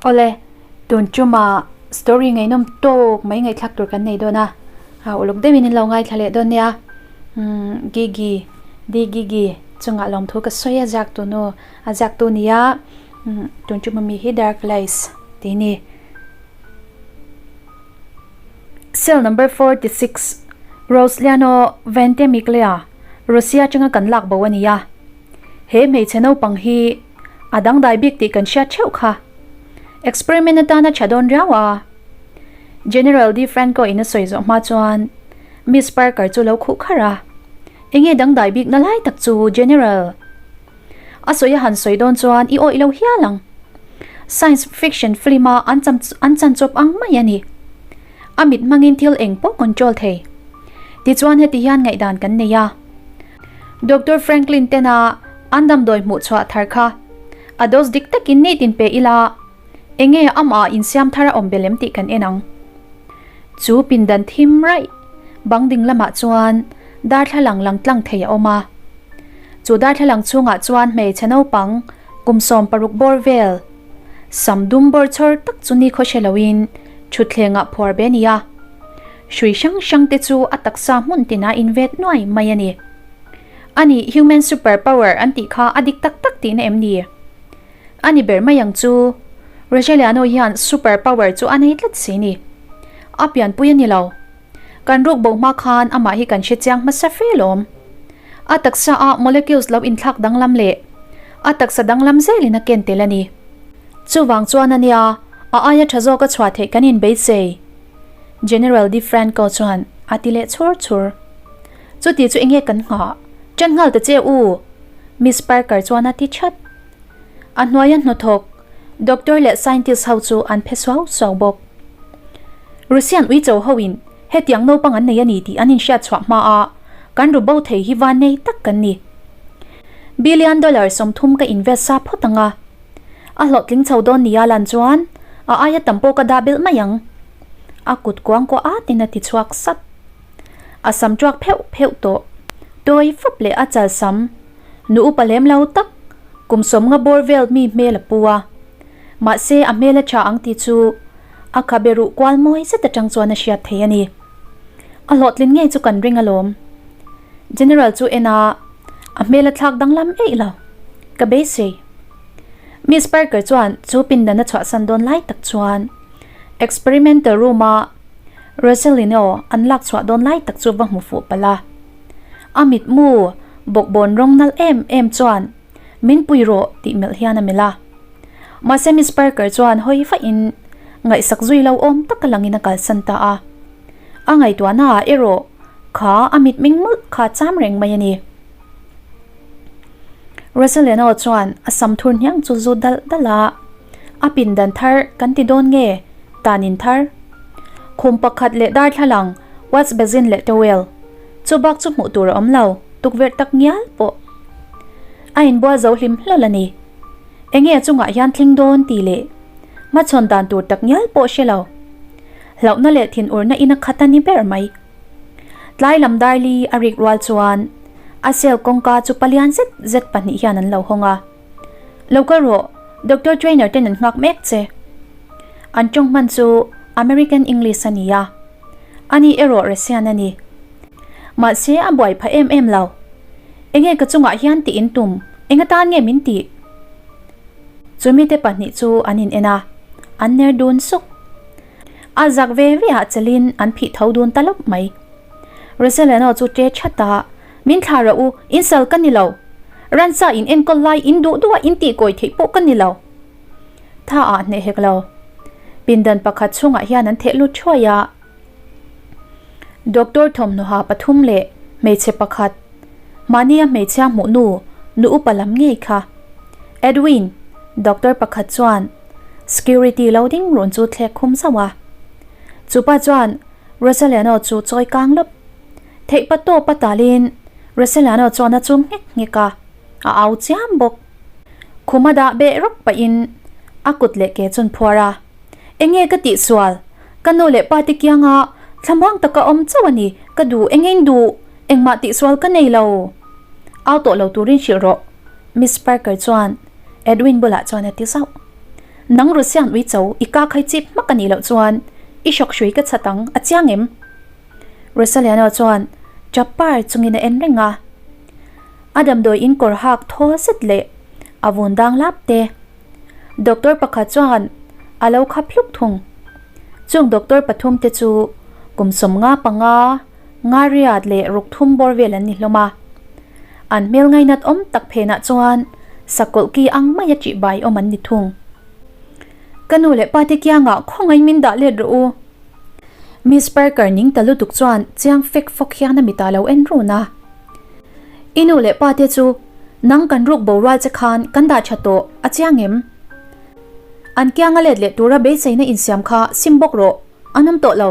Awle, tun ṭuma story ngaihnawm tawk mai ngaihthlak tur kan nei dawn a, uluk deuhin in lo ngaithla leh dawn nia. Umm Gigi, Di Gigi chungah lawmthu ka sawi a ziak tu nu, a ziak tu nia, umm tun ṭuma mi hi Dark Lace tih ni. Cell number 46, Rosliano Ventimiglia, Russia atanga kan lak bo a ni a. He hmeichhe naupang hi a dangdai bik tih kan hriat theuh kha. Experiment atana tha dawn riau a. General Di Franco in a sawi zawh hma chuan Miss Parker chu lo khuh kharh a. Enge dangdai bik na lai tak chu General? A sawi a han sawi dawn chuan i awih lo hial ang. Science fiction film a an an chan chawp ang mai a ni. A mit hmangin thil eng pawh control thei. Tichuan heti hian ngaihdan kan nei a. Doctor Franklin tena an damdawi hmuh chhuah thar kha a dose dik takin nitin pe ila enge amah insiam thar a awm belem tih kan en ang. Chu pindan thim raih bang ding lamah chuan darthlalang lang tlang thei a awm a. Chu darthlalang chhungah chuan hmeichhe naupang kum 16 bawr vel sam dum bawr chhawr tak chu ni khaw hre loin thutthlengah phuar be a ni a. Hrui hrang hrang te chu a taksa hmun tina invet nuai mai a ni. Ani human super power an tih kha a dik tak tak tihna em ni? A ni ber mai ang chu. Racheliano hian super power chu a nei tlat si ni. A pianpui a ni lo. Kan ruk bo hma khan amah hi kan hre chiang hmasa fe lawm. A taksa a molecules lo inthlak danglam leh a taksa danglam zelin a ken tel a ni. Chuvang chuan a nia a aia tha zawk a chhuah theih kan inbeisei. General Di Franco chuan a ti leh chhur chhur. Chuti chu enge kan nghah? Ṭan nghal ta che u! Miss Parker chuan a ti chat. A hnuaia hnathawk, doctor leh scientist ho chu an phe suau suau bawk. Russian uicho hoin hetiang naupang an nei a ni tih an inhriat chhuah hma a, kan ru bo thei hi van nei tak kan ni. Billion dollar 30 ka invest sa phawt ang a. A hlawhtling chho dawn nia lan chuan a aia tam pawh ka dah belh mai ang. A kut kuang kuah at in a ti chhuak sap. A sam tuak pheuh pheuh tawh. Tawi fap leh a chal sam. Nu upa lem lo tak. Kum 50 bawr vel mi hmel a pu a. Mahse a hmel a tha ang tih chu a khabe ruh kual mawi zet atang chuan a hriat thei a ni. A hlawhtlin ngei chu kan ring alawm. General chu en a, a hmel a thlak danglam eih lo. Ka beisei. Miss Parker chuan chu pindan a chhuahsan dawn lai tak chuan experimental room a Rosalino an lak chhuah dawn lai tak chu va hmu fuh palh a. A mitmu bawkbawn rawng nalh em em chuan min pui rawh tih melh hian a melh a. Mahse Miss Parker chuan hawi vahin ngaihsak zui lo awm tak a langin a kalsan ta a. A ngaihtuahna ah erawh kha a mitming mawlh kha cham reng mai a ni. Rosalino chuan a sam thur hniang chu zu dalh dalh a, A pindan thar kan ti dawn nge? Tanin thar. Khum pakhat leh darthlalang, wash basin leh towel. Chu bak chu hmuh tur a awm lo, tukverh tak ngial pawh. A inbual zo hlim hlawl a ni. Enge a chungah hian thleng dawn tih leh hmachhawn dan tur tak ngial pawh hre lo. Hlauhna leh thinurna in a khat a ni ber mai. Tlai lam darli a rik rual chuan a cell kawngka chu palian zet zet pahnih hian an lo hawng a. Lo kal rawh, Doctor Trainer ten an nghak mek che. An tawng hman chu American English a ni a, ani erawh Russian a ni. Mahse a buai pha em em lo. Enge ka chungah hian tih in tum, eng atan nge min tih? Chumi te pahnih chu an in en a, an ner dun suk. A zak ve ve ah chelin an phih tho dun ta lawp mai. Rosaleno chu ṭe chat a, Min thla rawh u, in sal ka ni lo. Ransa in enkawl lai in duh duh a in tih kawi theih pawh ka ni lo. Tha ah hneh hek lo. Pindan pakhat chhungah hian an theh lut thuai a. Doctor thawmhnawha pathum leh hmeichhe pakhat, mahnia hmeichhia hmuh nu, nu upa lam ngei kha. Edwin, doctor pakhat chuan security lo ding run chu thlek khum zauh a. Chupa chuan Rosaleno chu chawi kang lawp. Theih pa tawp a talin Rosaleno chuan a chum nghek nghek a, a au chiam bawk. Khum a dah beh rawk pahin a kut leh ke chun phuar a. Enge ka tih sual? Ka nu leh pa te kianga thlamuang taka awm chauh a ni, ka duh enge in duh? Engmah tih sual ka nei lo. Au tawh lo turin hrilh rawh, Miss Parker chuan Edwin bulah chuan a ti zauh. Nang Russian uicho i ka khai chip hmak a nih loh chuan i hrawk hrui ka chhat ang, a chiang em? Rosaliano chuan tap par chungin a en reng a. A damdawi in kawr hak thawl zet leh a vun dang lap te. Doctor pakhat chuan a lo khap hluk thung. Chung doctor pathum te chu kum 55, nga riat leh ruk thum bawr vel an ni hlawm a. An hmel ngainat awm tak phenah chuan sakawlh ki ang maia ṭih bai awm an ni thung. Ka nu leh pa te kiangah khawngaih min dah let rawh u. Miss Parker ning ta lutuk chuan chiang fek fawk hian a mitah lo en run a. I nu leh pa te chu nang kan ruk borual che khan kan dah tha tawh a chiang em? An kianga let leh tura beiseina insiam kha sim bawk rawh, an awm tawh lo.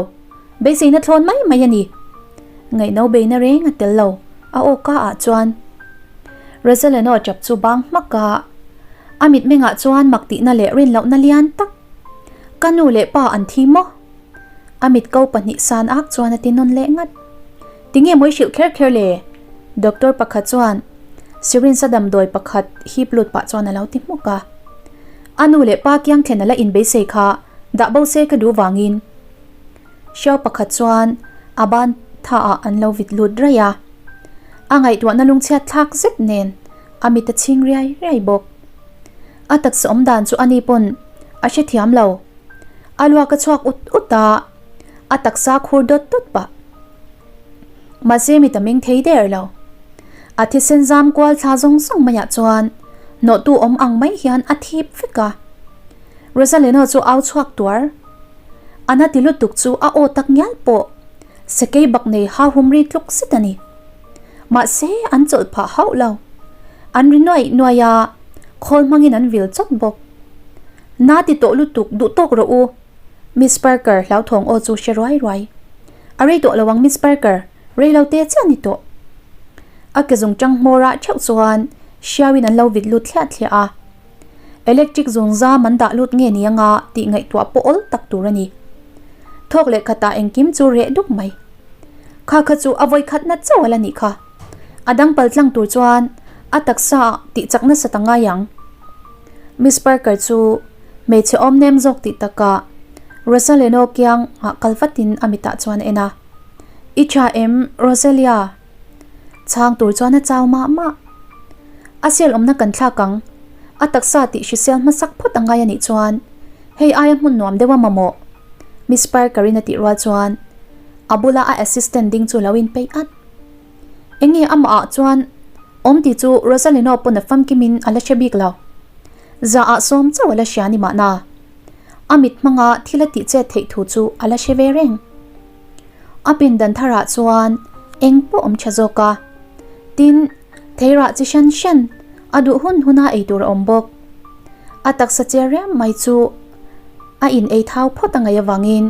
Beiseina thlawn mai mai a ni. Ngaihno beina reng a tel lo, a aw ka ah chuan. Rosaleno chap chu bang hmak a, a mitmengah chuan mak tihna leh rinlohna lian tak. Ka nu leh pa an thi maw? A mit ko 2 san ak chuan a ti nawn leh ngat. Tinge mawi hrilh kher kher le? Doctor pakhat chuan syringe a damdawi pakhat hip lut pah chuan a lo ti hmuk a. A nu leh pa kiang thlen a la inbeisei kha dah bo se ka duh vangin. Hriau pakhat chuan a ban tha ah an lo vit lut raih a. A ngaihtuahna lungchhiat thlak zet nen a mit a chhing riai riai bawk. A taksa awm dan chu ani pawn a hrethiam lo. A luak a chhuak ut ut a, a taksa khur dawt dawt pah. Mahse mi ta meng thei der lo. A thisen zam kual thla zawng zawng maiah chuan hnawhtu awm ang mai hian a thip vek a. Rosaleno chu au chhuak tuar. A na ti lutuk chu a aw tak ngial pawh sakei bak nei ha hum ri tluk zet a ni. Mahse an chawlh phah hauh lo. An ri nuaih nuaih a, khawl hmangin an vil chawt bawk. Na ti tawh lutuk duh tawk rawh u. Miss Parker hlauthawng aw chu hre ruai ruai. A rei tawh lo ang Miss Parker, rei lo te chiah ni tawh. A ke zung tang hmawr ah theuh chuan hriauin an lo vit lut thliah thliah a. Electric zung zam an dah lut nge ni anga tih ngaihtuah pawh awl tak tur a ni. Thawk leh khatah engkim chu reh duk mai. Kha kha chu a vawi khat na chauh a la nih kha. A dang pal tlang tur chuan a taksa ah tih chak nasa ta ngai ang. Miss Parker chu hmeichhe awm nem zawk tih takah Rosaleno kiang ah kal vatin a mitah chuan a en a. I tha em Rosalia? Chhang tur chuan a chau mah mah. A sel awmna kan thlak ang. A taksa tih hrisel hmasak phawt a ngai a nih chuan hei aia hmun nuam deuh a mamawh. Miss Parker-in a tih rual chuan a bula a assistant ding chu lo inpeih at. Eng nge amah ah chuan awm tih chu Rosalino pawn a famkimin a la hre bik lo. Za ah sawm chauh a la hria ni mahna. A mit hmanga thil a tih chet theih thu chu a la hre ve reng. A pindan tharah chuan eng pawh awm tha zawk a. Tin, theirah chi hran hran a duh hun huna ei tur a awm bawk. A taksa che riam mai chu a in ei thau phawt a ngaih avangin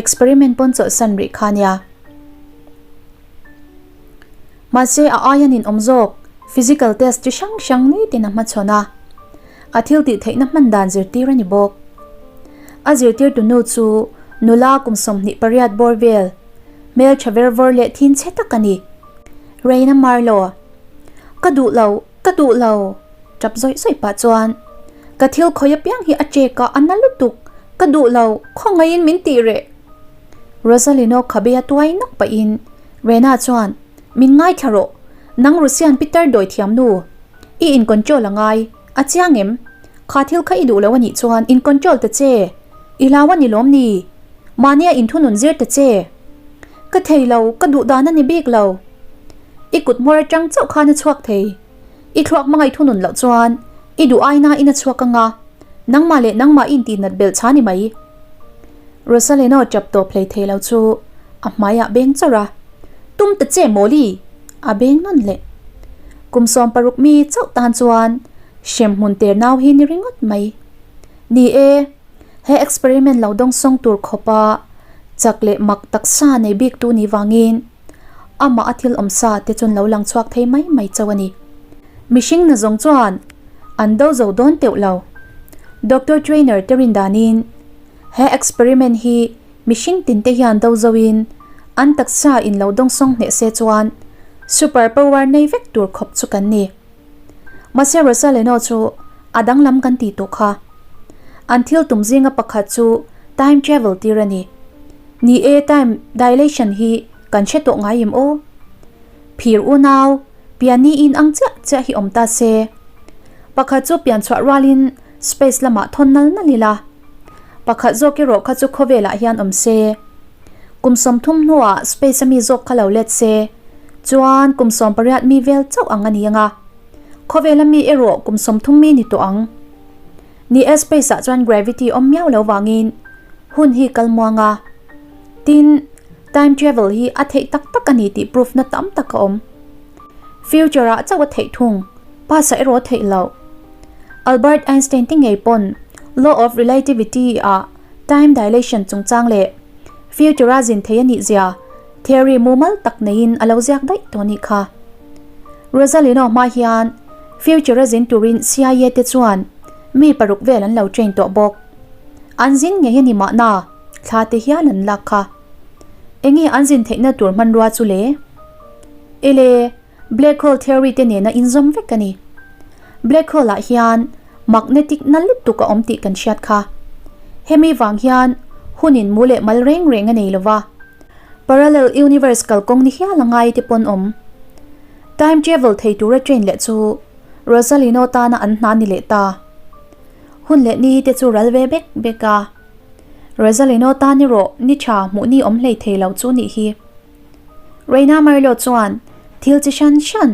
experiment pawn chawlhsan rih kha nia. Mahse a aia ninawm zawk physical test chi hrang hrang nitin a hmachhawn a, a thil tih theihna hman dan zirtir a ni bawk. A zirtirtu nu chu nula kum 28 bawr vel, hmeltha ver vawr leh thin chhe tak a ni. Reina Marlowe, Ka duh lo, ka duh lo! Tap zawih zawih pah chuan, Ka thil khawi apiang hi a chek a, a na lutuk, ka duh lo, khawngaihin min tih reh! Rosalino khabe a tuai nak pahin Rena chuan, Min ngaithla rawh, nang Russian Peter dawi thiam nu, i in control a ngai, a chiang em? Kha thil kha i duh lo a nih chuan in control ta che, i hlau a ni lawm ni? Mahnia in thunun zir ta che. Ka thei lo, ka duh dan a ni bik lo. I kut hmawr atang chauh khan a chhuak thei. I thluak hmangaih thunun loh chuan i duh aina in a chhuak anga, nangmah leh nangmah i intihnat belh chha ni mai. Rosaleno chap tawp hlei thei lo chu a hmaiah beng chawrh a, Tum ta che Mawli! a beng nawn leh. Kum 16 mi chauh tan chuan hrem hmun ter nau hi ni ringawt mai. Ni e, he experiment lo dawngsawng tur khawpa chak leh mak taksa nei bik tu ni vangin amah a thil awm sa te chuan lo lang chhuak thei mai mai chauh a ni. Mihring na zawng chuan an do zo dawn teuh lo. Doctor Trainer te rin danin he experiment hi mihring tin te hian do zoin an taksa in lo dawngsawng hneh se chuan super power nei vek tur khawp chu kan ni. Mahse Rosaleno chu a danglam kan tih tawh kha. An thil tum zinga pakhat chu time travel tir a ni. Ni e, time dilation hi kan hre tawh ngai em aw? Phir unau, piani in ang chiah chiah hi awm ta se. Pakhat chu pian chhuah rualin space lamah thawn nal nal ila. Pakhat zawk erawh kha chu khawvelah hian awm se. Kum 30 hnuah space a mi zawk kha lo let se, chuan kum 18 mi vel chauh ang a ni ang a. Khawvela mi erawh kum 30 mi ni tawh ang. Ni e space ah chuan gravity awm miau lo vangin hun hi kal muang a. Tin, time travel hi a theih tak tak a ni tih proof na tam tak a awm. Future ah chauh a theih thung, past ah erawh a theih loh. Albert Einstein te ngei pawn law of relativity ah time dilation chungchang leh future a zin thei a nih zia theory mumal tak neiin a lo ziak daih tawh a nih kha. Rosalino hma hian future a zin turin CIA te chuan mi paruk vel an lo train tawh bawk. An zin ngei a ni mahna thla te hial an lak kha. Enge an zin theihna tur hmanrua chu le? Ele, black hole theory te nena inzawm vek a ni. Black hole ah hian magnetic na lutuk a awm tih kan hriat kha. Hemi vang hian hunin mu leh mal reng reng a nei lova. Parallel universe kalkawng ni hial a ngai te pawn awm. Time travel thei tura train leh chu Rosalino tana an hna ni leh ta. Hun leh ni te chu ral ve bek bek a. Rosalino tan erawh ni tha hmuh ni awm hlei thei lo chu nih hi. Reina Marlowe chuan thil chi hran hran,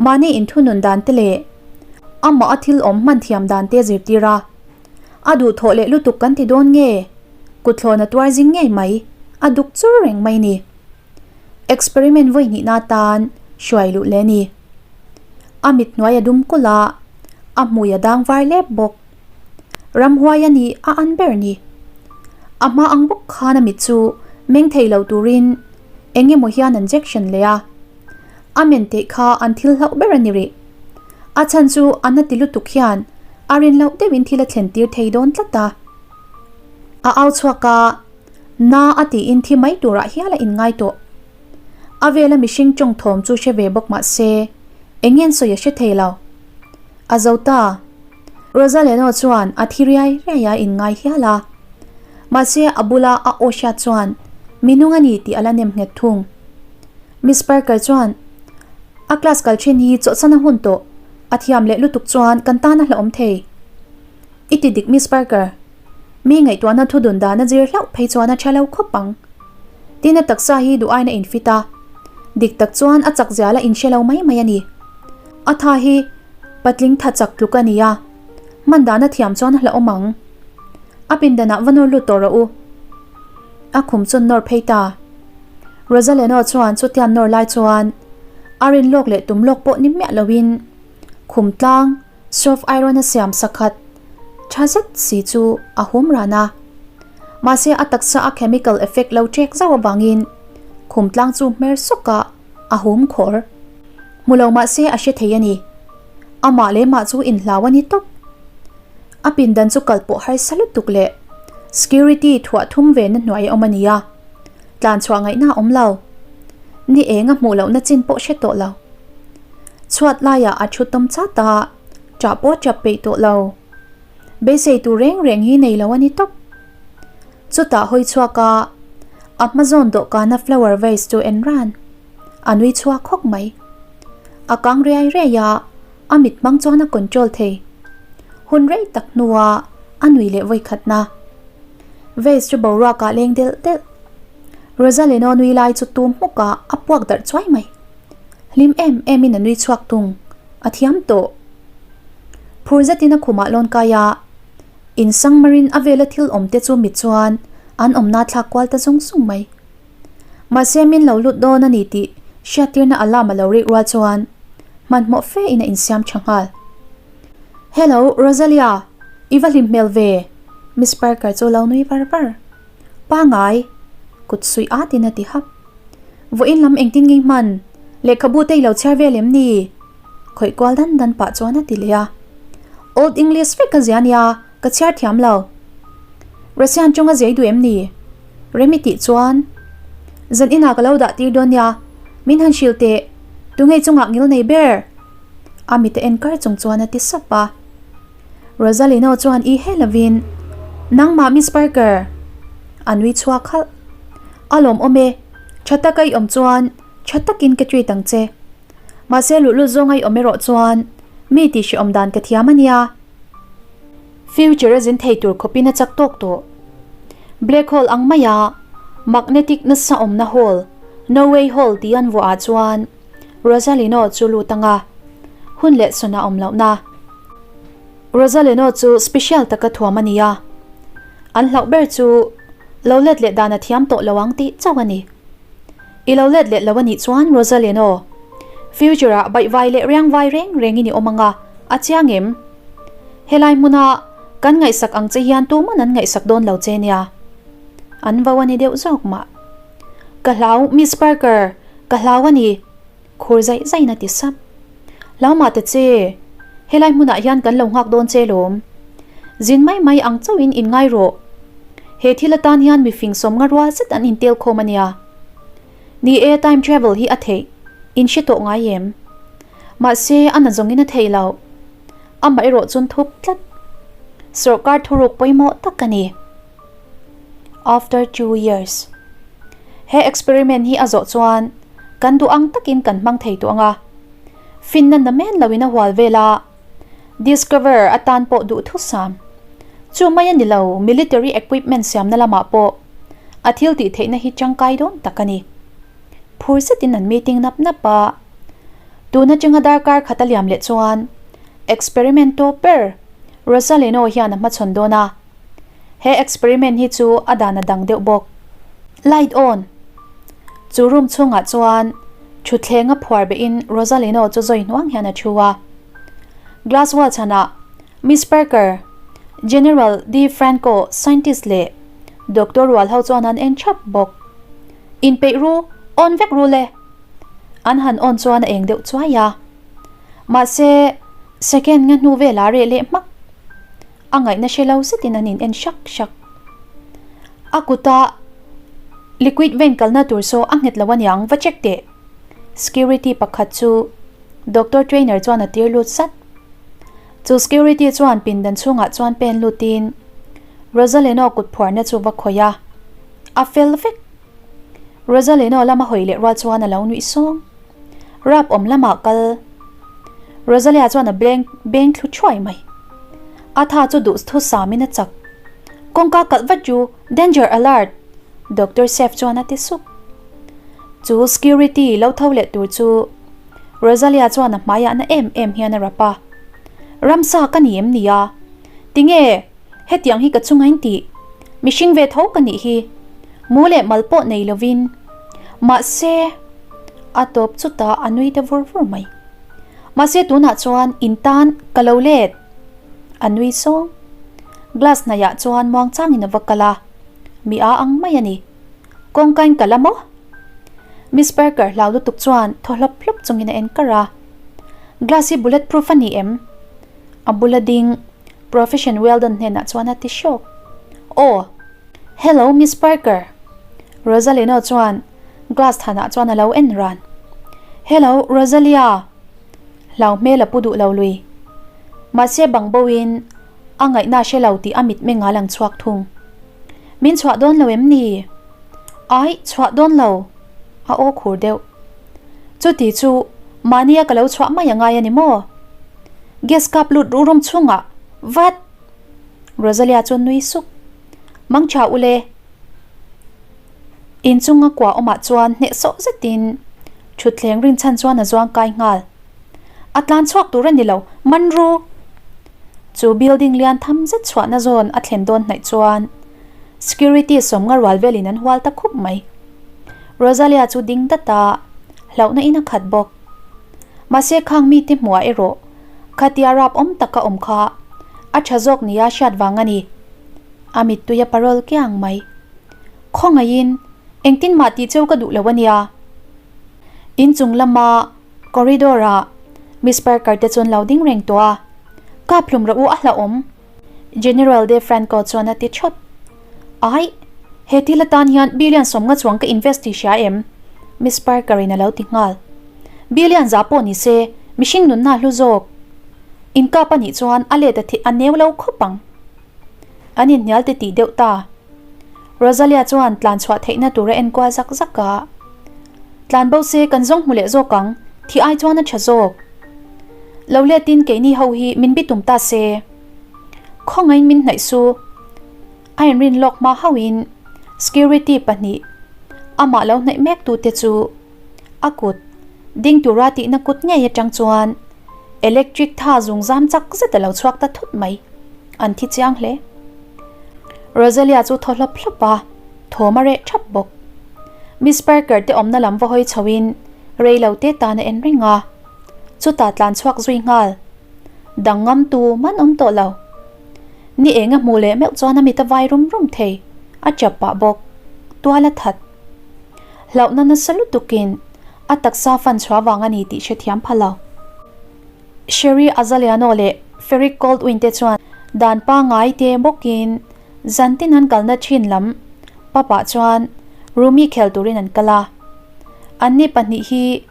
mahni inthunun dan te leh amah a thil awm hman thiam dan te zirtir a. A duhthawh leh lutuk kan ti dawn nge? Kuthlawn a tuar zing ngei mai, a duk chur reng mai ni. Experiment vawi hnihna atan hruai luh leh a ni. A mit hnuai a dum kulh a, a hmui a dang var lep bawk. Ramhuai a ni a an ber ni. A hma ang bawk khan a mit chu meng thei lo turin eng emaw hian an jection leh a. A men teh kha an thil hlauh ber a ni rih. A chhan chu a na ti lutuk hian a rin loh deuhin thil a thlen tir thei dawn tlat a. A au chhuak a, Na a tiin thi mai turah hial a inngai tawh. A vela mihring tawng thawm chu hre ve bawk mah se, eng ngen sawi a hre thei lo. A zo ta. Rosaleno chuan a thi riai riai a inngai hial a. Mahse a bula a aw hriat chuan mi nung a ni tih a la nem nghet thung. Miss Parker chuan, A class kal thin hi chawhsan a hun tawh, a thiam leh lutuk chuan kan tan a hlauhawm thei. I ti dik Miss Parker. Mi ngaihtuahna thu dun dan a zir hlauh phei chuan a tha lo khawp ang. Tin a taksa hi duh aiin a infit a, dik tak chuan a chak zial a inhre lo mai mai a ni. A tha hi patling tha chak tluk a ni a, hman dan a thiam chuan a hlauhawm ang. A pindanah va nawr lut tawh rawh u. A khum chu an nawr phei ta. Rosaleno chuan chutiang nawr lai chuan a rin lawk leh tum lawk pawh ni miah loin khum tlang soft iron a siam sakhat tha zet si chu a hum ran a. Mahse a taksa a chemical effect lo ṭek zauh avangin khum tlang chu hmer sawk a a hum khawr. Hmu lo mahse a hre thei a ni. Amah leh mah chu inhlau a ni tawp. A pindan chu kal pawh harsa lutuk leh security thuah thum ve na hnuai a awm a nia. Tlan chhuah ngaihna a awm lo. Ni eng a hmuh lohna chin pawh hre tawh lo. Chhuat laiah a thu tawm chat a, ṭah pawh a ṭap peih tawh lo. Beisei tur reng reng hi nei lo a ni tawp. Chutah hawi chhuak a, a hma zawn dawhkana flower vase chu en ran. A nui chhuak hawk mai. A kang riai riai a, a mit hmang chuan a control thei. Hun rei tak hnua a nui leh vawi khatna. Vase chu boruak ah leng delh delh. Rosalino nui lai chu tum hmuk ah a puak darh chuai mai. Hlim em em in a nui chhuak tung. A thiam tawh. Phur zetin a khumah lawn kai a, in sangmarin a vela thil awm te chu mit chuan an awmna thlak kual ta zung zung mai. Mahse min lo lut dawn a ni tih hriattirna alarm a lo rik rual chuan hmanhmawh fe in a insiam tha nghal. Hello, Rosalia, i va hlim hmel ve? Miss Parker chu lo nui var var. Pangai, kut suih at in a ti hap. Vawiin lam engtin ngei hman? Lehkhabu te i lo chhiar vel em ni? Khawih kual dan dan pah chuan a ti leh a. Old English vek ka zia nia, ka chhiar thiam lo. Russian tawng a ziai duh em ni? Remi tih chuan, Zan inah ka lo dah tir dawn nia, min han hrilh teh, tunge chungah ngil nei ber? A mite en kar chung chuan a ti sap a. Rosalino chuan i he lovin. Nangmah Miss Parker! A nui chhuak halh. A lawmawm e, tha taka i awm chuan tha takin ka treat ang che. Mahse luhlul zawnga i awm erawh chuan mi tih hrehawm dan ka thiam a nia. Future a zin thei tur khawpin a chak tawk tawh. Black hole ang maia magnetic nasa awmna hole, No Way Hole tih an vuah ah chuan Rosalino chu lut anga hun leh sawn a awm lohna. Rosalino chu special taka thuam a ni a, an hlauh ber chu lo let leh dan a thiam tawh lo ang tih chauh a ni. I lo let leh lo a nih chuan Rosalino, future ah baihvai leh riangvai reng rengin i awm anga a chiang em? Helai hmuna kan ngaihsak ang che hian tuman an ngaihsak dawn lo che nia. An vo a ni deuh zawk mah. Ka hlau, Miss Parker, ka hlau a ni, khur zaih zaihin a ti sap. Hlau mah ta che, helai hmunah hian kan lo nghak dawn che lawm. Zin mai mai ang chauhin in ngai rawh. He thil atan hian mifing sawmnga rual zet an intel khawm a nia. Ni e, time travel hi a theih, in hre tawh ngai em? Mahse, a na zawngin a theih loh. Amah erawh chuan thup tlat. Sawrkar thuruk pawimawh tak a ni. After two years. He experiment hi a zawh chuan kan duh ang takin kan hmang thei tawh ang a. Finna na men loin a hual vel a. Discover atan pawh duh thusam. Chu mai a ni lo, military equipment siamna lamah pawh a thil tih theihna hi tangkai dawn tak a ni. Phur zetin an meeting nap nap a. Tun atanga darkar khat a liam leh chuan experiment tawp ber Rosaleno hian a hmachhawn dawn a. He experiment hi chu a dan a dang deuh bawk. Light on! Chu room chhungah chuan thutthleng a phuar behin Rosaleno chu zawi hnuang hian a thu a. Glass wall chhanah Miss Parker, General Di Franco, scientist leh doctor rual ho chuan an en thap bawk. Inpeih ru, on vek ru le! An han on chuan a eng deuh chuai a. Mahse, second nga hnu velah reh leh hmak. A ngaihna hre lo zetin an in en hrak hrak. A kuta liquid vein kalna tur saw a nghet lo aniang va check teh. Security pakhat chu Doctor Trainer chuan a tir lut zat. Chu security chuan pindan chhungah chuan pen lutin Rosaleno kut phuarna chu va khawih a. A fel vek. Rosaleno lama hawi leh rual chuan a lo nuih sawng. Rap awm lamah kal. Rosalia chuan a beng beng thlu thuai mai. A tha chu duh thu samin a chak. Kawngka kalh vat chu Danger alert! Doctor Seth chuan a ti sup. Chu security lo tho leh tur chu Rosalia chuan a hmaiah na em em hian a rap a. Ramsa ka ni em nia? Tinge? Hetiang hi ka chunga in tih. Mihring ve tho ka nih hi. Mu leh mal pawh nei lovin. Mahse, a tawp chutah a nui ta vur vur mai. Mahse tunah chuan in tan ka lo let. A nui sawng. Glass hnaiah chuan muangchangin a va kal a. Mi a ang mai a ni. Kawngka in kal a maw? Miss Parker hlau lutuk chuan thaw hlawp hlawp chungin a en kar a. Glass hi bullet proof a ni em? A bula ding Profession Weldon hnenah chuan a ti hrawk. Aw! Hello, Miss Parker! Rosalino chuan glass thanah chuan a lo en ran. Hello, Rosalia! Hlau hmel a pu duh lo lui. Mahse bang boin a ngaihna hre lo tih a mitmeng a lang chhuak thung. Min chhuah dawn lo em ni? Ai, chhuah dawn lo! A aw khur deuh. Chuti chu mahnia ka lo chhuah mai a ngai a ni maw? Gas kap lut ruh rum chhungah vat! Rosalia chuan nui suk. Mang tha ule. Inchunga kua awmah chuan hnehsawh zetin thutthleng rinchhan chuan a zuang kai nghal. A tlan chhuak tur a ni lo, man ru! Chu building lian tham zet chhuahna zawn a thlen dawn hnaih chuan security sawmnga rual velin an hual ta khup mai. Rosalia chu ding dat a, hlauhna in a khat bawk. Mahse khang mite hmuah erawh khatia rap awm taka awm kha a tha zawk nia hriat vang a ni. A mittui a parol kiang mai. Khawngaihin engtin mah tih cheu ka duh lo a nia. Inchung lama corridor ah Miss Parker te chuan lo ding reng tawh a, Kap hlum rawh u a hlauhawm. General De Franco chuan a ti thawt. Aih, he thil atan hian billion sawmnga chuang ka invest tih hria em? Miss Parker in a lo ti nghal. Billion za pawh ni se, mihring nunna hlu zawk. Inkap a nih chuan a let a thih a neu lo khawp ang. An inhnial ti tih deuh ta. Rosalia chuan tlan chhuah theihna tur a enkual zak zak a. Tlan bo se kan zawng hmu leh zawk ang, thih ai chuan a tha zawk. Lo letin keini ho hi min bitum ta se. Khawngaiin min hnaih su. A inrin lawk hma hauhin security pahnih amah lo hnaih mek tute chu a kut ding tura tihna kut ngei atang chuan electric tha zungzam chak zet a lo chhuak ta thut mai. An thi chiang hle. Rosalia chu thaw hlawp hlawp a, thawm a reh thap bawk. Miss Parker te awmna lam va hawi chhoin rei lo te tan a en reng a, chutah tlan chhuak zui nghal. Dang ngam tu man awm tawh lo. Ni eng a hmuh leh meuh chuan a mit a vai rum rum thei, a chap pah bawk. Tual a that. Hlauhna nasa lutukin a taksa fan chhuah vang a ni tih hrethiam pha lo. Sherry Azaliano leh Ferric Goldwyn te chuan dan pangngai te bawkin zan tin an kalna thin lam pub-ah chuan Rumi khel turin an kal a. Anni pahnih hi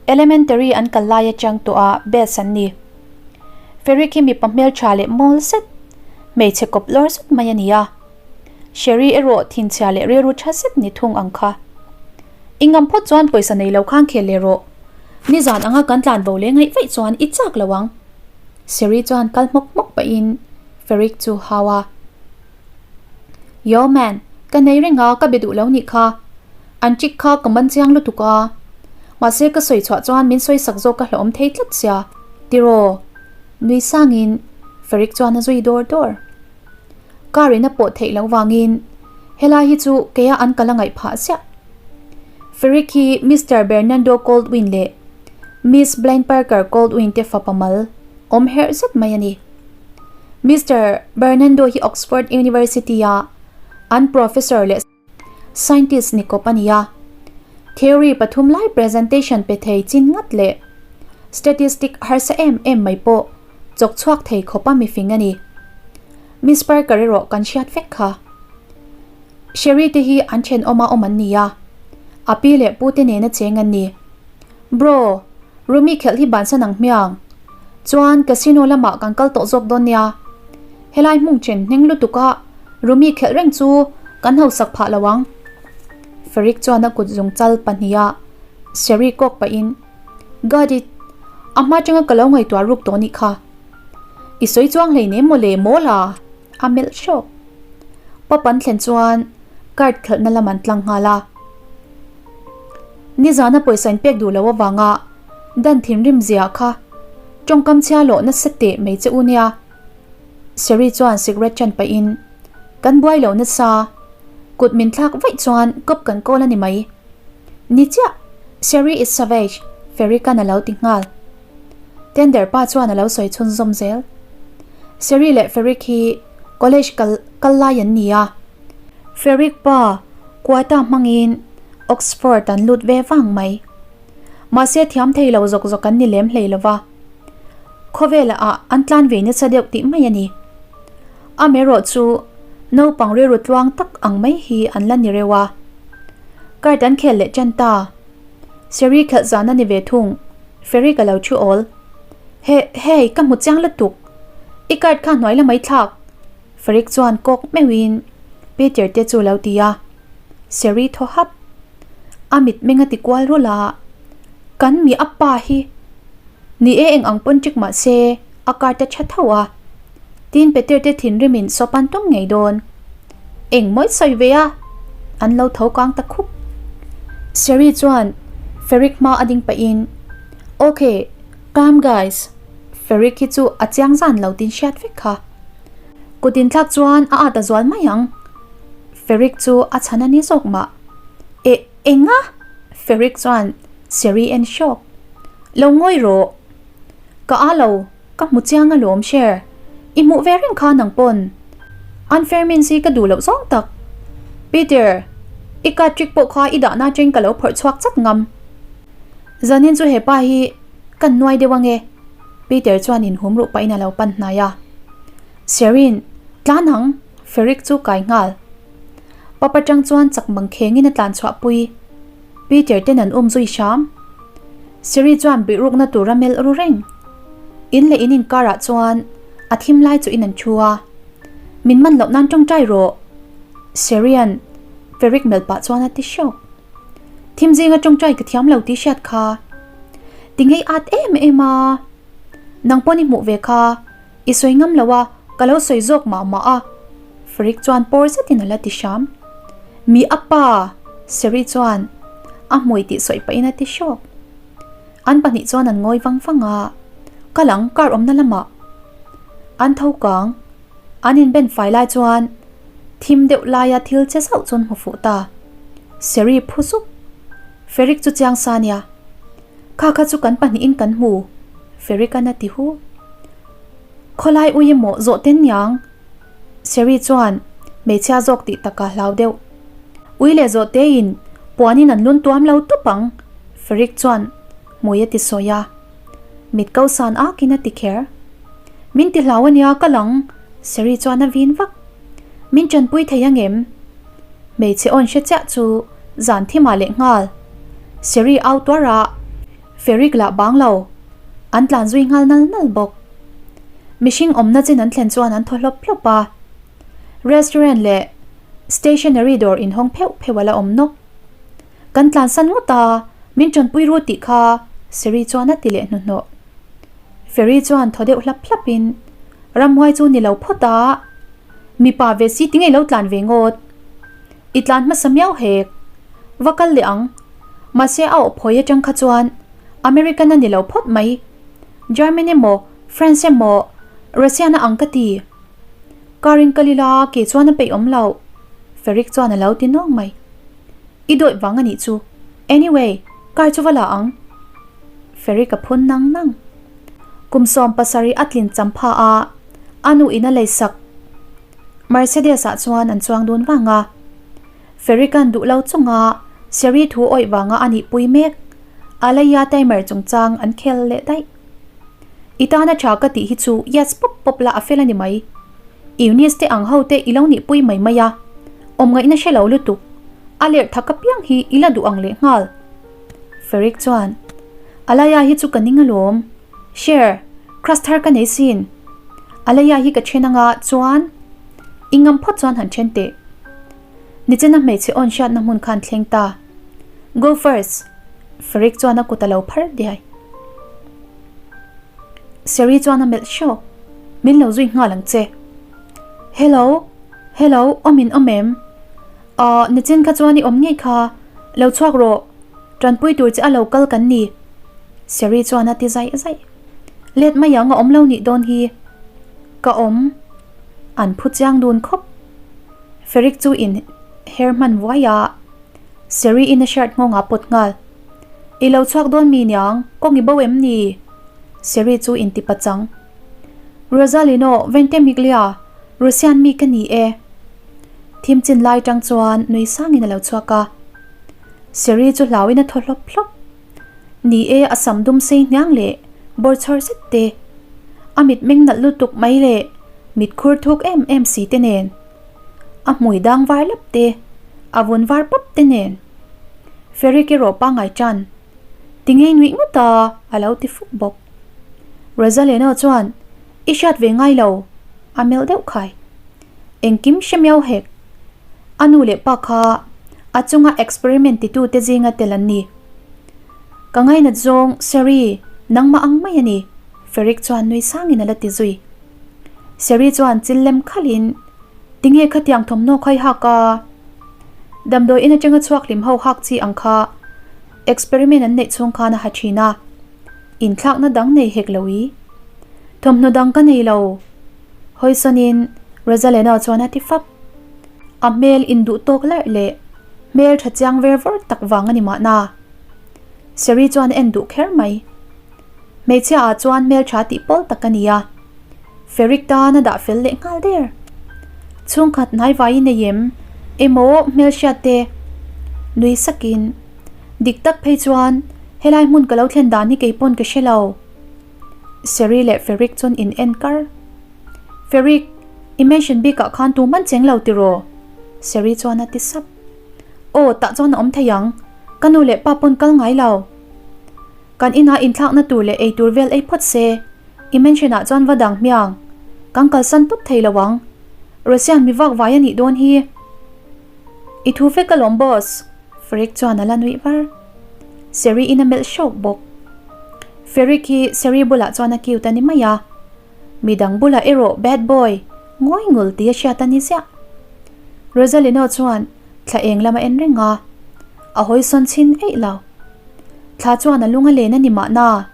Elementary an kal lai atang tawha best an ni. Ferric hi mipa hmeltha leh mawl zet, hmeichhe kawp lawr zet mai a ni a. Sherry erawh thinchhia leh rilru tha zet ni thung ang kha. I ngam phawt chuan pawisa nei lo khan khel leh rawh. Nizan anga kan tlan bo leh ngaih vaih chuan i chak lo ang. Sherry chuan kal hmawk hmawk pahin Ferric chu hau a. Yo man, ka nei reng a, ka be duh lo nih kha. An trick kha ka man chiang lutuk a. Mahse ka sawi chhuah chuan min sawi sak zawk ka hlauhawm thei tlat sia. Tiraw? Nui sangin Ferric chuan a zui dawr dawr. Car in a pawh theih loh vangin helai hi chu keia an kal a ngaih phah ziah. Ferric hi Mister Bernando Goldwyn leh Miss Blaine Parker Goldwyn te fapa mal awm herh zet mai a ni. Mister Bernando hi Oxford University-a an professor leh scientist ni kawp a ni a. Theory pathum lai presentation pe thei chin ngat leh statistic harsa em em mai pawh chawk chhuak thei khawpa mifing a ni. Miss Parker erawh kan hriat vek kha. Sherry te hi an thenawma awm an ni a, a pi leh pu te nena cheng an ni. Bro, Rumi khelh hi bansan ang hmiang. Chuan casino lamah kan kal tawh zawk dawn nia. Helai hmung chen hneng lutuk a Rumi khelh reng chu kan hausak phah lo ang. Ferrick chuan a kut zung chal pahniha Sherry kawk pahin, Got it. A hma atanga ka lo ngaihtuah ruk tawh nih kha. I sawi chuang hleinem maw le mawl a? A melh hrawk. Pub an thlen chuan card khelhna lam an tlang nghal a. Nizana pawisa in pek duh loh avanga dan thinrim zia kha tawngkam chhia lawh nasa teh mai che u nia. Sherry chuan cigarette chan pahin, Kan buai lo nasa, kut min thlak vaih chuan kawp kan kawl a ni mai. Ni chiah, Sherry is savage, Ferrick-a'n a lo ti nghal. Tender pa chuan a lo sawi chhunzawm zel. Sherry leh Ferrick hi college kal kal lai an ni a. Ferrick pa quota hmangin Oxford an lut ve vang mai. Mahse thiam thei lo zawk zawk an ni lem hlei lo va. Khawvela ah an tlan ve nasa deuh tih mai a ni. Amaherawh chu naupang rilru tluang tak ang mai hi an la ni reuh a. Card an khel leh tan ta. Sherry khelh zan a ni ve thung. Ferry ka lo thu awl. He, hei, ka hmu chiang lutuk. I card kha hnuai la mai thlak. Ferric chuan kawk meuhin Peter te chu lo ti a. Sherry thaw hap. A mitmeng a ti kual rulh a, Kan mi a pa hi. Ni e eng ang pawn ṭik mah se a card a ṭha tho a. Tin Peter te thinrimin sawp an tum ngei dawn. Eng mawi sawi ve a? An lo tho kang ta khup. Sherry chuan Ferric hma a ding pahin, Ok, calm guys. Ferric hi chu a chiang zan lo tin hriat vek kha. Kut inthlak chuan a at a zual mai ang. Ferric chu a chhan a ni zawk mah. E, eng a? Ferric chuan Sherry en hrawk. Lo ngawi rawh. Ka a lo. Ka hmu chiang alawm Cher, i hmuh ve reng kha nang pawn. Unfair means hi ka duh loh zawng tak. Peter, i card trick pawh kha i dahna atangin ka lo phawrh chhuak chat ngam. Zanin chu hepa hi kan nuai deuh ange, Peter chuan inhum ruh pahin a lo pan hnai a. Sherin, tlan ang, Ferrick chu kai nghal. Papa tang chuan chak mang khengin a tlan chhuah pui. Peter ten an um zui hram. Siri chuan bihrukna tur a melh ru reng. In leh in inkarah chuan a thim lai chu in an thu a. Min man loh nan tawngtai rawh. Serian Ferric melh pah chuan a ti hrawk. Thim zinga tawngtai ka thiam lo tih hriat kha. Ti ngei at em em a. Nang pawn i hmuh ve kha. I sawi ngam lo a, ka lo sawi zawk mah mah a. Ferric chuan pawr zetin a la ti hram. Mi a pa! Seri chuan a hmui tih sawi pahin a ti hrawk. An pahnih chuan an ngawi vang vang a, Kal ang, car awmna lamah. An tho kang. An inben fai lai chuan thim deuh laia thil che zauh chuan hmu fuh ta. Seri phu zuk. Ferric chu chiang sa nia. Kha kha chu kan pahnihin kan hmu, Ferric-a'n a ti hu. Khawlai ui emaw zawh ten niang? Seri chuan hmeichhia zawk tih taka hlau deuh. Ui leh zawh tein puanin an lun tuam lo tawp ang, Ferric chuan hmui a ti sawi a. Mit ko san akin a ti kher. Min ti hlau ania ka lang, Seri chuan a vin vak. Min tanpui thei angem? Hmeichhe awn hre chiah chu zan thimah leh nghal. Seri au tuar a, Ferric lah bang lo. An tlan zui nghal nal nal bawk. Mihring awmna chin an thlen chuan an thaw hlawp hlawp a. Restaurant leh stationery dawr inhawng pheuh pheuh a la awm nawk. Kan tlansan ngawt a, min tanpui ru tih kha Seri chuan a ti leh hnuhnawh. Ferry chuan thaw deuh hlap hlapin, Ramhuai chu ni lo phawt a, mipa ve si ti ngei lo tlan ve ngawt. I tlan hmasa miau hek. Va kal leh ang. Mahse a awh phawi atang kha chuan American a ni lo phawt mai. German emaw France emaw Russian a ang ka ti. Car in kal ila ke chuan a peih awm lo. Ferrick chuan a lo ti nawng mai. I dawih vang a nih chu. Anyway, car chu va la ang. Ferrick a phun nang nang. Kum 70 a tlin champha a, a nu in a leisak. Mercedes ah chuan an chuang dun vang a. Ferrick-a'n duh lo chunga Sherry thu awih vanga a nihpui mek. Alaya timer chungchang an khel leh daih. I tana tha ka tih hi chu yes pawp pawp la a fel a ni mai. Eunice te ang ho te i lo nihpui mai mai a, awmngaihna hre lo lutuk. A lerh thak apiang hi i la duh ang leh nghal. Ferrick chuan, Alaya hi chu ka ning alawm. Sher, crush thar ka nei sin. Alaya hi ka then anga chuan i ngam phawt chuan han then teh. Nichina hmeichhe awn hriatna hmun khan thleng ta. Go first! Ferrick chuan a kut a lo phar diai. Sherry chuan a melh hrawk. Min lo zui nghal ang che. Hello! Hello! Awm in awm em? Ahh, nichin kha chuan i awm ngei kha. Lo chhuak rawh. Tanpui tur che a lo kal kan ni. Sherry chuan a ti zaih zaih. Let mai ang a awm lo nih dawn hi. Ka awm. An phu chiang dun khawp. Ferrick chu in her hman vuai a. Sherry in a shirt nghawng ah pawt nghal. I lo chhuak dawn mi niang, kawng i bo em ni? Sherry chu in ti pachang. Rosalino, Ventimiglia, Russian mi ka ni e. Thim chin lai tang chuan nui sangin a lo chhuak a. Sherry chu hlauin a thaw hlawp hlawp. Ni e, a sam dum sei hniang leh bawr chhawr zet te, a mit meng nalh lutuk mai leh mit khur thuk em em si te nen, a hmui dang var lap te, a vun var pap te nen. Ferrick erawh pangngai tan, Ti ngei nuih ngawt a, a lo ti fuk bawk. Rosalena chuan, I hriat ve ngai lo, a melh deuh khai. Engkim hre miau hek. A nu leh pa kha a chunga experiment titute zinga tel an ni. Ka ngainat zawng, Sherry, nangmah ang mai a ni, Ferrick chuan nui sangin a la ti zui. Sherry chuan chil lem khalhin, Tinge khatiang thawmhnaw khai hak a? Damdawi in atanga chhuak hlim ho hak chi ang kha experiment an neih chhung khan a ha thin a, inthlakna dang nei hek lo i. Thawmhnaw dang ka nei lo. Hawisawnin Rosalena chuan a ti fap. A hmel induh tawk larh leh hmel tha chiang ver vawr tak vang a ni mahna. Sherry chuan a en duh kher mai. Hmeichhia ah chuan hmel tha tih pawl tak a ni a. Ferric tan a dah fel leh nghal der. Chhungkhat hnaivai i nei em? Emaw hmelhriat te? Nui sakin. Dik tak phei chuan helai hmun ka lo thlen dan hi keipawn ka hre lo. Sherry leh Ferric chuan in en kar. Ferric, i mansion bikah khan tu man cheng lo tiraw? Sherry chuan a ti sap. Aw, tah chuan a awm thei ang. Ka nu leh pa pawn kal ngai lo. Kan inah inthlakna tur leh ei tur vel ei phawt se, i mansion ah chuan va dang hmiang. Kan kalsan tawp thei lo ang. Rosian mi vak vai a nih dawn hi. I thu vek alawm boss, Ferrick chuan a la nuih var. Seri in a melh hrawk bawk. Ferrick hi Seri bulah chuan a cute a ni mai a. Midang bulah erawh bad boy, ngawi ngul tih a hriat a ni ziah. Rosalino chuan thla eng lam a en reng a, a hawi sawn chhin eih lo. Thla chuan a lung a len a ni mahna.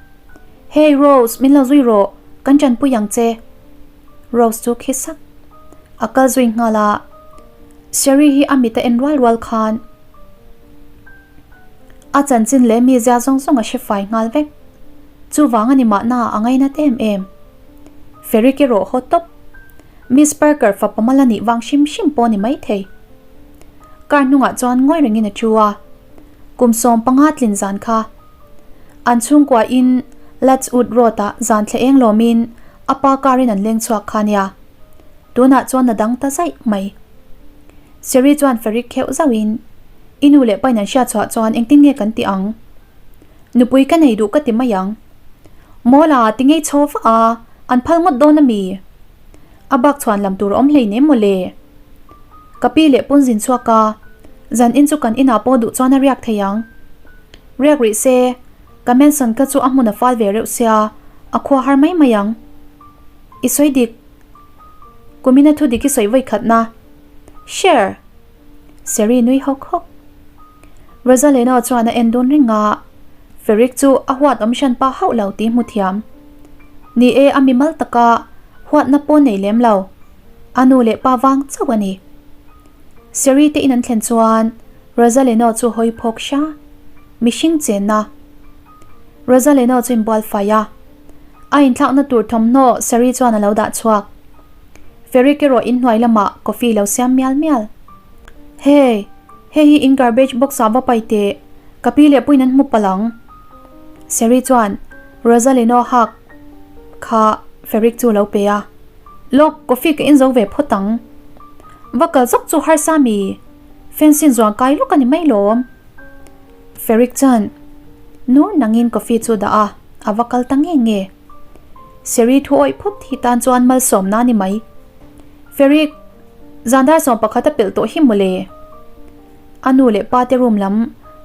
Hey Rose, min lo zui rawh, kan tanpui ang che. Rose chu khi sak. A kal zui nghal a, Sherry hi a mit a en rual rual khan a chanchin leh mi zia zawng zawng a hre fai nghal vek. Chuvang a ni mahna a ngainat em em. Ferrick erawh haw tawp. Miss Parker fapa mal a nih vang hrim hrim pawh a ni maithei. Car hnungah chuan ngawi rengin a thu a, kum 15 tlin zan kha An chhungkua in Latchwood Road ah zan thla eng lawmin a pa car in an leng chhuak kha nia. Tunah chuan a dang ta zaih mai. Sherry chuan Ferrick kheuh zauh in, I nu leh pain an hriat chhuah chuan engtin nge kan ti ang? Nupui ka nei duh ka ti mai ang. Mawla, ti ngei chho vak a, an phal ngawt dawn a mi? A bak chhuan lam tur a awm hleinem maw le? Ka pi leh pawn zin chhuak a, zan in chu kan inah pawh duh chuan a riak thei ang. Riak rih se, ka mansion kha chu a hmun a fal ve reuh sia, a khua har mai mai ang. I sawi dik. Kumina thu dik i sawi vawi khatna. Sure! Seri nui hawk hawk. Rosalena chuan a en dun reng a, Ferrick chu a huat awm hran pa hauh lo tih hmu thiam. Ni e, a mimal taka huatna pawh nei lem lo. A nu leh pa vang chauh a ni. Seri te in an thlen chuan Rosalena chu hawi phawk hra. Mihring chenna. Rosalena chu inbual fai a. A inthlakna tur thawmhnaw Seri chuan a lo dah chhuak. Ferrick erawh inhnuai lamah coffee lo siam mial mial. Hey! Hei hi in garbage box ah va pai teh, ka pi leh puiin an hmu palh ang. Sherry chuan Rosalino hak kha Ferrick chu lo pe a, Lawk, coffee ka in zo ve phawt ang. Va kal zawk chu harsa mi, fencing zuan kai lawk a ni mai lawm. Ferrick chuan nur nangin coffee chu dah a, a va kal ta nge nge. Sherry thu awih phawt hi tan chuan malsawmna a ni mai. Ferrick! Zan dar 11 a pelh tawh hi mawle. A nu leh pa te room lam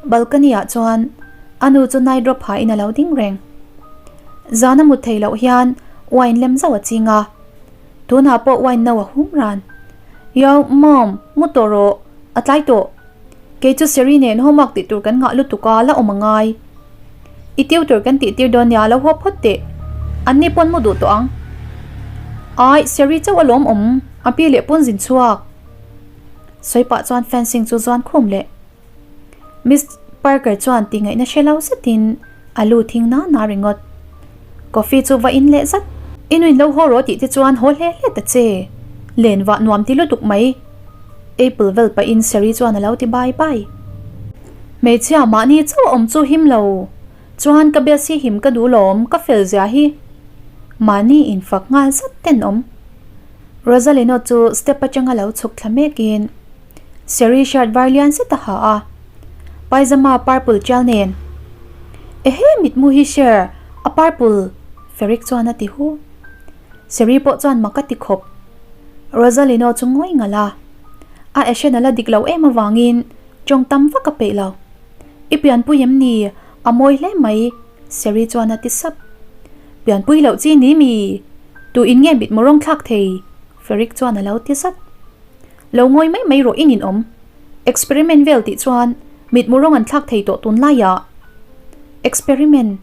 balcony ah chuan a nu chu night drop ha in a lo ding reng. Zan a mut thei loh hian wine lem zauh a ching a, tunah pawh wine no a hum ran. Yo, mom, mu tawh rawh, a tlai tawh. Kei chu Sherry nen homework tih tur kan ngah lutuk a, la awm a ngai. I tutor kan tih tir dawn nia, lo haw phawt teh. An ni pawn mu duh tawh ang. Ai, Sherry chauh a lawm awm, a pi leh pawn zin chhuak. Sawi pah chuan fencing chu zuan khum leh. Miss Parker chuan ti ngaihna hre lo zetin a lu thing na na ringawt. Coffee chu va in leh zat. I nuin lo haw rawh tih te chuan haw hle hle ta che. Len vah nuam ti lutuk mai. Apple vel pahin Sherry chuan a lo ti bai bai. Hmeichhia mahni chauh a awm chu him lo. Chuan ka best hi him ka duh lawm, ka fel zia hi. Mahni infak nghal zat ten awm. Rosalino chu step atanga lo chhuk thla mekin Sherry shirt var lian zet a ha a, pyjama purple tial nen. Ehe mitmu hi Sher, a purple! Ferrick chuan a ti hu. Sherry pawh chuan mak a ti khawp. Rosalino chu ngawi ngalh a, a action a la dik lo em avangin tawng tam vak a peih lo. I pianpui em ni? A mawi hle mai, Sherry chuan a ti sap. Pianpui loh chi ni mi? Tu in nge mitmu rawng thlak thei? Ferrick chuan a lo ti zat. Lo ngawi mai mai rawh in inawm. Experiment vel tih chuan mitmu rawng an thlak thei tawh tunlaiah. Experiment?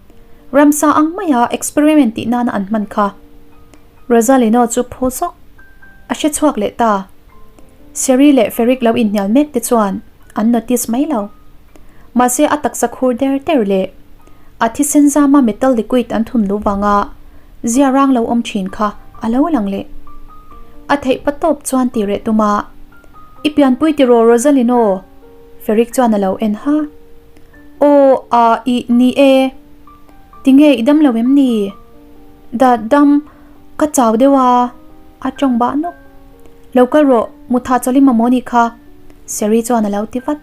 Ramsa ang maia experiment tih nana an hman kha. Rosalino chu phu zawk. A hre chhuak leh ta. Sherry leh Ferrick lo inhnial mek te chuan an notice mai lo. Mahse a taksa khur der der leh a thisen zama metal liquid an thun luh vanga zia rang lo awm thin kha a lo lang leh. A theih pa tawp chuan ti reh tum a, I pianpui tiraw Rosalyn aw? Ferrick chuan a lo en ha. Aw a i ni e. Tinge i dam lo em ni? Da dam ka chau deuh a, a tawng bah nawk. Lo kal rawh, mutha chawlh i mamawh nih kha, Sherry chuan a lo ti vat.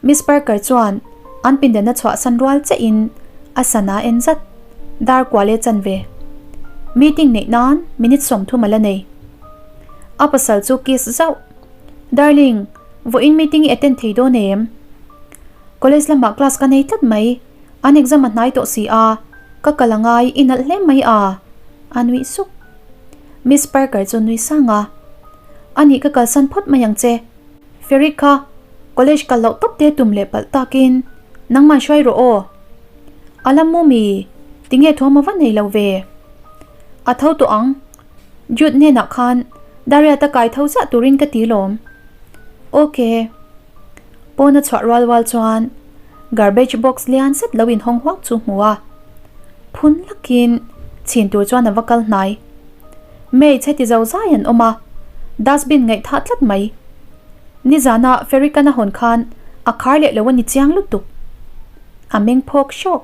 Miss Parker chuan an pindan a chhuahsan rual che in a sana en zat, dar kual e chan ve. Meeting neih nan minute 30 a la nei. A pasal chu kiss zauh. Darling, vawiin meeting i attend thei dawn em? College lamah class ka nei tlat mai, an exam a hnai tawh si a, ka kal a ngai, i nalh hle mai a, a nuih suk. Miss Parker chu nui sang a. Anih ka kalsan phawt mai ang che. Ferry kha college kal loh tawp te tum leh palh takin nangmah hruai rawh aw. A la mu mi, tinge thuam a va nei lo ve. A tho tawh ang, Jude hnenah khan Dariat a kai tho zah turin ka ti lawm. Ok. Pawn a chhuah rual rual chuan garbage box lian zet lo inhawng huak chu hmu a. Phun lakin chhin tur chuan a va kal hnai. Maids heti zo zai an awm a, dustbin ngaihthah tlat mai. Nizana ferry kan a hawn khan a khar leh lo a ni chiang lutuk. A meng phawk hrawk.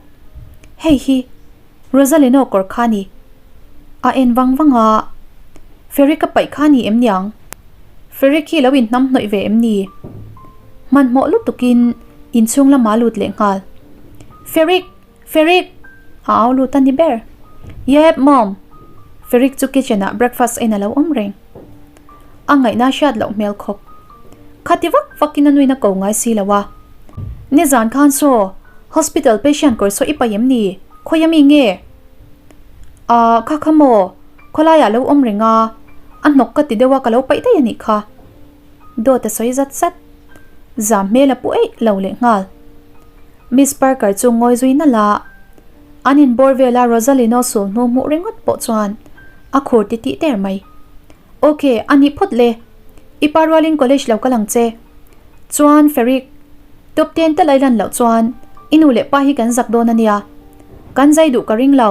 Hei hi Rosalino kawr kha a ni. A en vang vang a, Ferry ka paih kha a ni em niang? Ferry khi lo inhnam hnawih ve em ni? Hmanhmawh lutukin inchhung lama lut leh nghal. Ferry! Ferik! A au lut a ni ber. Yep, Mom! Ferik chu kitchen ah breakfast en a lo awm reng. A ngaihna hriat loh hmel khawp. Khati vak vak in a nuin a ko ngai si lo a. Nizan khan saw, hospital patient kawr saw i paih em ni? Khawi a mi nge? Ahh, kha kha maw? Khawlai ah lo awm reng a, a hnawk ka ti deuh a ka lo paih daih a nih kha. Dawt a sawi zat zat. Zam hmel a pu eih lo leh nghal. Miss Parker chu ngawi zui nalh a, an inbawr vela Rosalino sul hnu hmuh ringawt pawh chuan a khur ti tih der mai. Ok, a nih phawt le. I pa rualin college lo kal ang che. Chuan Ferrick, top ten tal a i lan loh chuan i nu leh pa hi kan zak dawn a nia. Kan zai duh ka ring lo.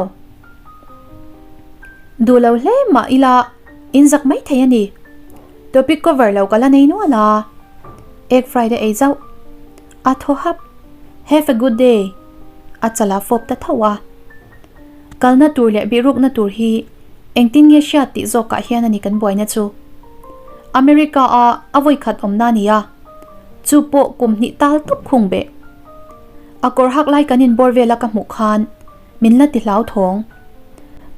Duh lo hle mah ila in zak mai thei a ni. Topic cover lo ka la nei nual a. Egg fried a ei zauh. A thaw hap, Have a good day! A chal a fawp ta tho a. Kalna tur leh bihrukna tur hi engtin nge hriat tih zawkah hian a ni kan buaina chu. America a a vawikhat awmna a ni a, chu pawh kum hnih tal tawp khung beh. A kawr hak lai kan inbawr vela ka hmuh khan min la ti hlau thawng.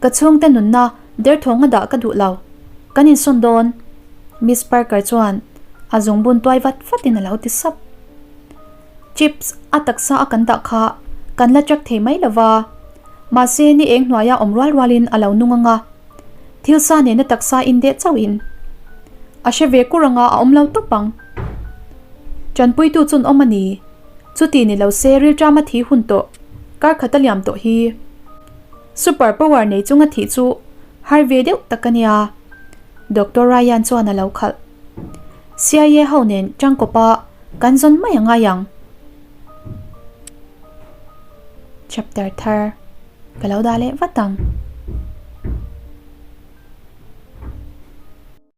Ka chhungte nunna derthawng a dah ka duh lo. Kan insawn dawn. Miss Parker chuan a zungbun tuai vat vatin a lo ti sap. Chips a taksa a kan dah kha kan la track thei mai lo va, mahse ni eng hnuaia awm rual rualin a lo nung anga thil sa nena taksa in deh chauhin a hre ve kur anga a awm lo tawp ang. Tanpuitu chun awm a ni. Chuti ni lo se rilṭama thi hun tawh kar khat a liam tawh hi. Super power nei chunga thih chu har ve deuh tak a nia. Doctor Ryan chuan a lo khalh. CIA ho nen tangkawpa kan zawn mai a ngai ang. Chapter thar ka lo dah leh vat ang.